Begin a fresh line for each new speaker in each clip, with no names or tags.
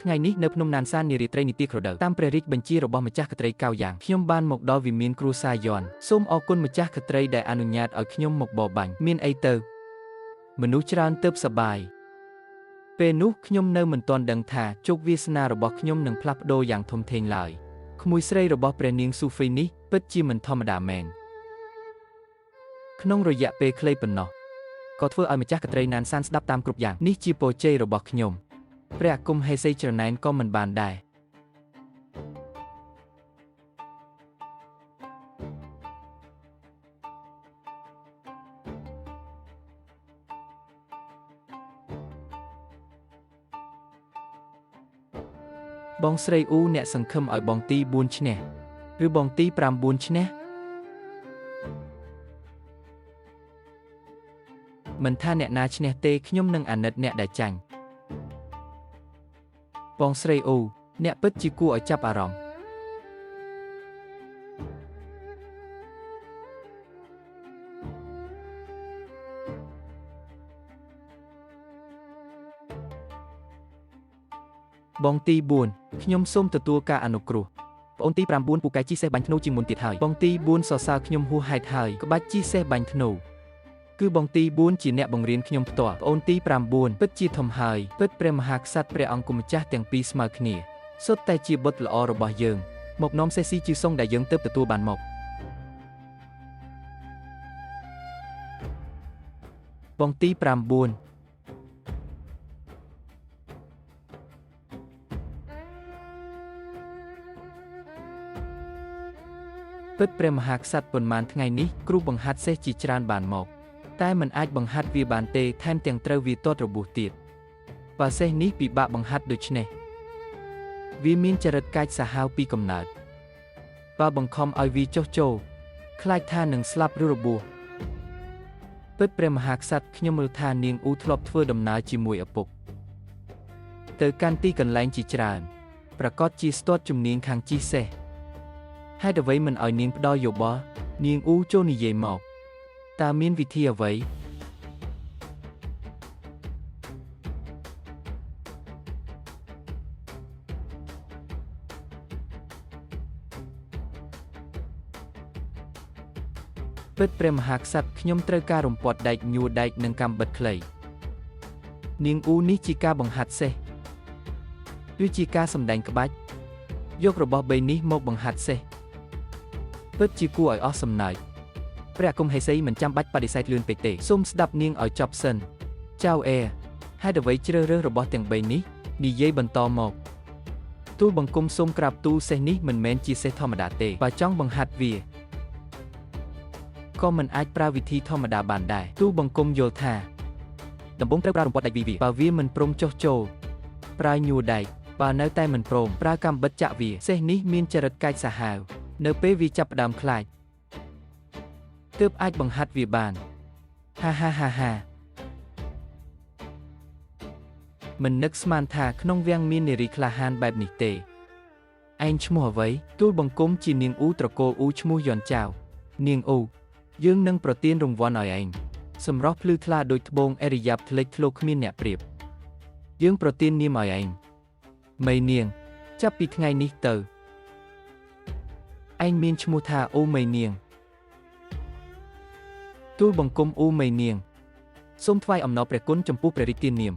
ថ្ងៃនេះនៅភ្នំណានសាននារាត្រីនិទាក្រដូវតាមព្រះរាជបញ្ជារបស់ម្ចាស់ក្សត្រីកៅយ៉ាងខ្ញុំបានមកដល់វិមានគ្រួសារយ័នសូមអរគុណម្ចាស់ក្សត្រីដែលអនុញ្ញាតឲ្យខ្ញុំមកបរបាញ់មានអីទៅមនុស្សច្រើនទើបសប្បាយពេលនោះខ្ញុំនៅមិនទាន់ដឹងថាជោគវាសនារបស់ខ្ញុំនឹងផ្លាស់ប្ដូរយ៉ាងធំធេងឡើយក្មួយស្រីរបស់ព្រះនាងស៊ូហ្វីនេះពិតជាមិនធម្មតាមែនក្នុងរយៈពេលខ្លីប៉ុណ្ណោះក៏ធ្វើឲ្យម្ចាស់ក្សត្រីណានសានស្ដាប់តាមគ្រប់យ៉ាងនេះជាពរជ័យរបស់ខ្ញុំព្រះអាគមហេសីច្រណែនក៏មិនបានដែរបងស្រីអ៊ូអ្នកសង្ឃឹមឲ្យបងទី4ឈ្នះឬបងទី9ឈ្នះមិនថាអ្នកណាឈ្នះទេខ្ញុំនឹងអាណិតអ្នកដែលចាញ់បងស្រីអ៊ូអ្នកពិតជាគួរឲ្យចាប់អារម្មណ៍បងទី4ខ្ញុំសូមទទួលការអនុគ្រោះប្អូនទី9ពូកែជីសេះបាញ់ធ្នូជាងមុនទៀតហើយបងទី4សរសើរខ្ញុំហួសហេតុហើយក្បាច់ជីសេះបាញ់ធ្នូគឺបងទី4ជាអ្នកបង្រៀនខ្ញុំផ្ទាល់ប្អូនទី9ពិតជាធំហើយពិតព្រះមហាក្សត្រព្រះអង្គម្ចាស់ទាំងពីរស្មើគ្នាសុទ្ធតែជាបុត្រល្អរបស់យើងមកនាំសេះស៊ីជឺសុងដែលយើងទើបទទួលបានមកបងទី9ពិតព្រះមហាក្សត្រប៉ុន្មានថ្ងៃនេះគ្រូបង្ហាត់សេះជាច្រើនបានមកតែមិនអាចបង្ហាត់វាបានទេថែមទាំងត្រូវវាទាត់របួសទៀតបើសេះនេះពិបាកបង្ហាត់ដូច្នេះវាមានចរិតកាចសាហាវពីកំណើតបើបង្ខំឲ្យវាចុះចូលខ្លាចថានឹងស្លាប់ឬរបួសពិតព្រះមហាក្សត្រខ្ញុំមើលថានាងអ៊ូធ្លាប់ធ្វើដំណើរជាមួយឪពុកទៅកាន់ទីកន្លែងជាច្រើនប្រកាសជាស្ទាត់ជំនាញខាងជិះសេះហេតុអ្វីមិនឲ្យនាងផ្ដល់យោបល់នាងអ៊ូចូលនិយាយមកតើមានវិធីអ្វីពិតព្រះមហាក្សត្រខ្ញុំត្រូវការរំពាត់ដែកញួរដែកនិងកាំបិតខ្លីនាងអ៊ូនេះជាការបង្ហាត់សេះឬជាការសម្ដែងក្បាច់យករបស់បីនេះមកបង្ហាត់សេះពិតជាគួរឲ្យអស់សំណើចព្រះអាគមហេសីមិនចាំបាច់បដិសេធលឿនពេកទេសូមស្ដាប់នាងឲ្យចប់សិនចៅអែហេតុអ្វីជ្រើសរើសរបស់ទាំងបីនេះនិយាយបន្តមកទូលបង្គំសូមក្រាបទូលសេះនេះមិនមែនជាសេះធម្មតាទេបើចង់បង្ហាត់វាក៏មិនអាចប្រើវិធីធម្មតាបានដែរទូលបង្គំយល់ថាដំបូងត្រូវប្រើរំពាត់ដែកវាបើវាមិនព្រមចុះចូលប្រើញួរដែកបើនៅតែមិនព្រមប្រើកាំបិតចាក់វាសេះនេះមានចរិតកាចសាហាវនៅពេលវាចាប់ផ្ដើមខ្លាចទើបអាចបង្ហាត់វាបានហាហាហាហាមិននឹកស្មានថាក្នុងវាំងមាននារីក្លាហានបែបនេះទេឯងឈ្មោះអ្វីទូលបង្គំជានាងអ៊ូត្រកូលអ៊ូឈ្មោះយន់ចៅនាងអ៊ូយើងនឹងប្រទានរង្វាន់ឲ្យឯងសម្រស់ភ្លឺថ្លាដូចត្បូងអរិយាបធ្លេចធ្លោគ្មានអ្នកប្រៀបយើងប្រទាននាមឲ្យឯងមីនាងចាប់ពីថ្ងៃនេះទៅឯងមានឈ្មោះថាអ៊ូមីនាងទូលបង្គំអ៊ូមីនាងសូមថ្វាយអំណរព្រះគុណចំពោះព្រះរាជទាននាម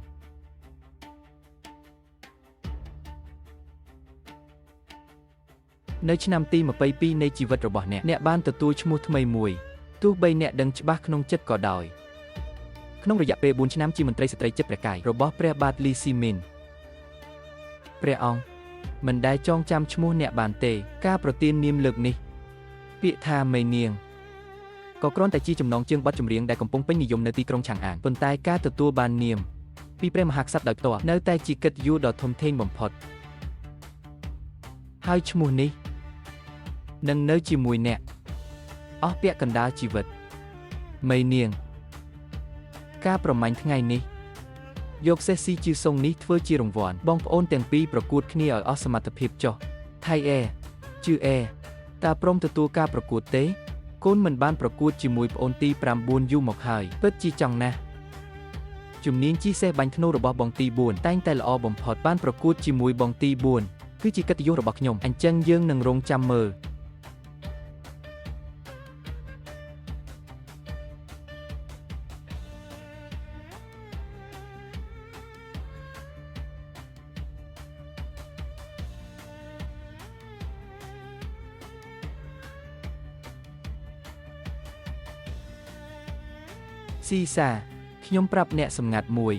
នៅឆ្នាំទី22នៃជីវិតរបស់អ្នកអ្នកបានទទួលឈ្មោះថ្មីមួយទោះបីអ្នកដឹងច្បាស់ក្នុងចិត្តក៏ដោយក្នុងរយៈពេល4ឆ្នាំជាមន្ត្រីស្ត្រីចិត្តព្រះកាយរបស់ព្រះបាទលីស៊ីមីនព្រះអង្គមិនដែលចងចាំឈ្មោះអ្នកបានទេការប្រទាននាមលើកនេះពាក្យថាមីនាងក៏គ្រាន់តែជាចំណងជើងបទចម្រៀងដែលកំពុងពេញនិយមនៅទីក្រុងឆាងអានប៉ុន្តែការទទួលបាននាមពីព្រះមហាក្សត្រដោយផ្ទាល់នៅតែជាកិត្តិយសដ៏ធំធេងបំផុតហើយឈ្មោះនេះនឹងនៅជាមួយអ្នកអស់ពាក់កណ្ដាលជីវិតមីនាងការប្រមាញ់ថ្ងៃនេះយកសេះស៊ីជឺសុងនេះធ្វើជារង្វាន់បងប្អូនទាំងពីរប្រកួតគ្នាឲ្យអស់សមត្ថភាពចុះថៃអែជឺអែតើព្រមទទួលការប្រកួតទេកូនមិនបានប្រកួតជាមួយប្អូនទី9យូរមកហើយពិតជាចង់ណាស់ ជំនាញជិះសេះបាញ់ធ្នូរបស់បងទី4តែងតែល្អបំផុតបានប្រកួតជាមួយបងទី4គឺជាកិត្តិយសរបស់ខ្ញុំអញ្ចឹងយើងនឹងរងចាំមើល ស៊ីសាខ្ញុំប្រាប់អ្នកសម្ងាត់មួយ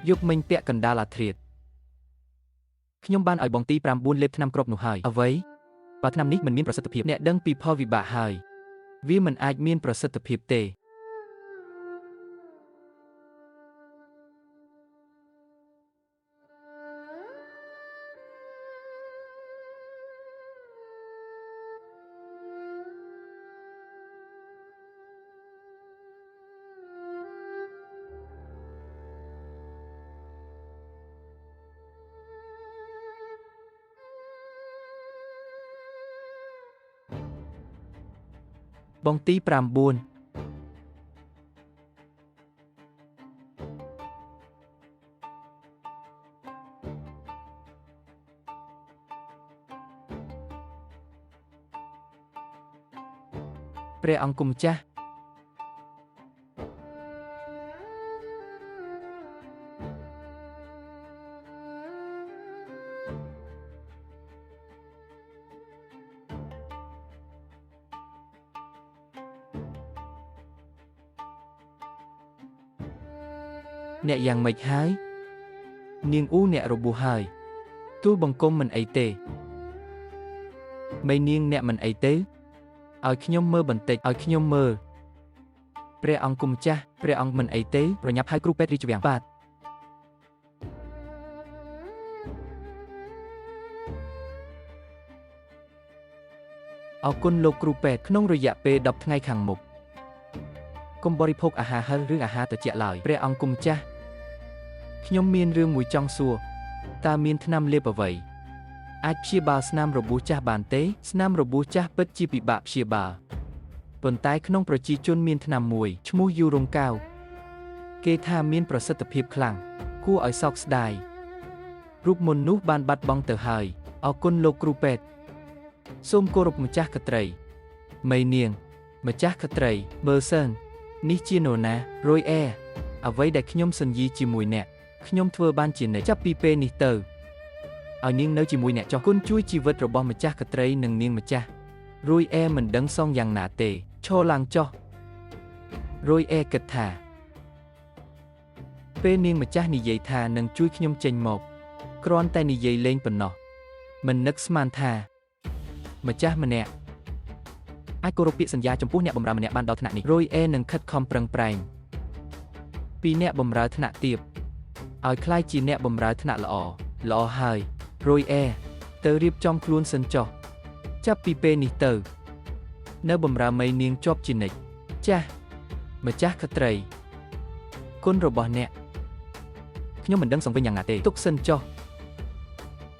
យប់មិញពាក់កណ្ដាលអាធ្រាត្រខ្ញុំបានឲ្យបងទី9លេបថ្នាំគ្រាប់នោះហើយអ្វីបើថ្នាំនេះមិនមានប្រសិទ្ធភាពអ្នកដឹងពីផលវិបាកហើយវាមិនអាចមានប្រសិទ្ធភាពទេបងទី9ព្រះអង្គម្ចាស់អ្នកយ៉ាងម៉េចហើយនាងអ៊ូអ្នករបួសហើយទូលបង្គំមិនអីទេមីនាងអ្នកមិនអីទេឲ្យខ្ញុំមើលបន្តិចឲ្យខ្ញុំមើលព្រះអង្គម្ចាស់ព្រះអង្គមិនអីទេប្រញាប់ហៅគ្រូពេទ្យរាជវាំងបាទអរគុណលោកគ្រូពេទ្យក្នុងរយៈពេល10ថ្ងៃខាងមុខកុំបរិភោគអាហារហិរឬអាហារត្រជាក់ឡើយព្រះអង្គម្ចាស់ខ្ញុំមានរឿងមួយចង់សួរតើមានថ្នាំលេបអ្វីអាចព្យាបាលស្នាមរបួសចាស់បានទេស្នាមរបួសចាស់ពិតជាពិបាកព្យាបាលប៉ុន្តែក្នុងប្រជាជនមានថ្នាំមួយឈ្មោះយូរងកៅគេថាមានប្រសិទ្ធភាពខ្លាំងគួរឲ្យសោកស្ដាយរូបមន្តនោះបានបាត់បង់ទៅហើយអរគុណលោកគ្រូពេទ្យសូមគោរពម្ចាស់ក្ត្រីមីនាងម្ចាស់ក្ត្រីមើលសិននេះជានរណារយអែអ្វីដែលខ្ញុំសញ្ញីជាមួយអ្នកខ្ញុំធ្វើបានជានិច្ចចាប់ពីពេលនេះទៅឲ្យនាងនៅជាមួយអ្នកចុះគុណជួយជីវិតរបស់ម្ចាស់ក្ត្រីនិងនាងម្ចាស់រយអែមិនដឹងសងយ៉ាងណាទេឈរឡើងចុះរយអែគិតថាពេលនាងម្ចាស់និយាយថានឹងជួយខ្ញុំចេញមកគ្រាន់តែនិយាយលេងប៉ុណ្ណោះមិននឹកស្មានថាម្ចាស់ម្នាក់អាចគោរពពាក្យសន្យាចំពោះអ្នកបម្រើម្នាក់បានដល់ថ្នាក់នេះរយអែនឹងខិតខំប្រឹងប្រែងពីអ្នកបម្រើថ្នាក់ទាបឲ្យក្លាយជាអ្នកបម្រើថ្នាក់ល្អល្អហើយរយអែទៅរៀបចំខ្លួនសិនចុះចាប់ពីពេលនេះទៅនៅបម្រើមីនាងជាប់ជានិច្ចចាស់ម្ចាស់ក្ត្រីគុណរបស់អ្នកខ្ញុំមិនដឹងសង្វិញយ៉ាងណាទេទុកសិនចុះ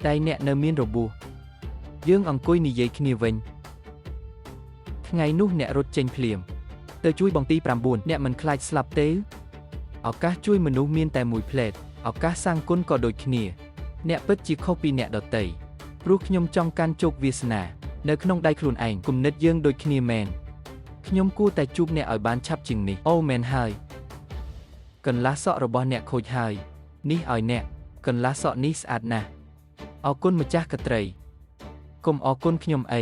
តែអ្នកនៅមានរបួសយើងអង្គុយនិយាយគ្នាវិញថ្ងៃនោះអ្នករត់ចេញភ្លាមទៅជួយបងទី9អ្នកមិនខ្លាចស្លាប់ទេឱកាសជួយមនុស្សមានតែមួយផ្លែតឱកាសសាងគុណក៏ដូចគ្នាអ្នកពិតជាខុសពីអ្នកដទៃព្រោះខ្ញុំចង់កាន់ជោគវាសនានៅក្នុងដៃខ្លួនឯងគំនិតយើងដូចគ្នាមែនខ្ញុំគួរតែជួបអ្នកឲ្យបានឆាប់ជាងនេះអូមែនហើយកន្លះសក់របស់អ្នកខូចហើយនេះឲ្យអ្នកកន្លះសក់នេះស្អាតណាស់អរគុណម្ចាស់ក្ត្រីកុំអរគុណខ្ញុំអី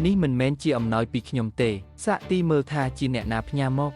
នេះមិនមែនជាអំណោយពីខ្ញុំទេសាកទីមើលថាជាអ្នកណាផ្ញើមក